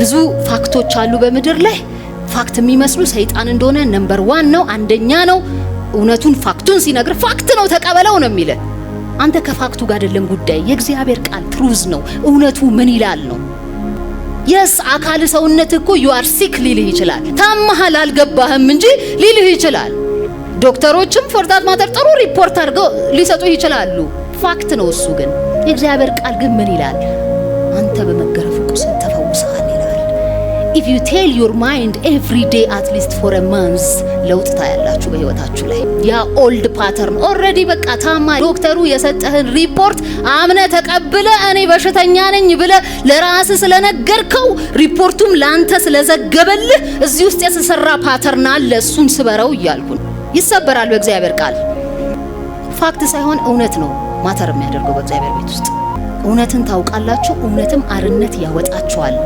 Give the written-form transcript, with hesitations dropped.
ብዙ fact ኦች አሉ በምድር ላይ fact የሚመስሉ። ሰይጣን እንደሆነ number one ነው፣ አንደኛ ነው። እውነቱን fact ኡን ሲነግር fact ነው፣ ተቀበለው ነው የሚልህ። አንተ ከ fact ኡ ጋር አይደለም ጉዳይ፣ የእግዚአብሔር ቃል truth ነው። እውነቱ ምን ይላል ነው። Yes፣ አካል ሰውነት እኮ you are sick ሊልህ ይችላል። ታመሃል አልገባህም እንጂ ሊልህ ይችላል። ዶክተሮችም for that matter ጥሩ ሪፖርት አድርገው ሊሰጡህ ይችላሉ። Fact ነው እሱ። ግን የእግዚአብሔር ቃል ግን ምን ይላል? አንተ በመገረፉ ቁስል ተፈውሰሃል ይላል። If you tell your mind every day, at least for a month፣ ለውጥ ታያላችሁ በህይወታችሁ ላይ። ያ old pattern already በቃ ታማ ዶክተሩ የሰጠህን ሪፖርት አምነህ ተቀብለህ እኔ በሽተኛ ነኝ ብለህ ለራስህ ስለነገርከው፣ ሪፖርቱም ላንተ ስለዘገበልህ እዚህ ውስጥ የተሰራ pattern አለ። እሱን ስበረው እያልኩ ነው። ይሰበራል በእግዚአብሔር ቃል። Fact ሳይሆን እውነት ነው matter የሚያደርገው በእግዚአብሔር ቤት ውስጥ። እውነትን ታውቃላችሁ፣ እውነትም አርነት ያወጣችኋል።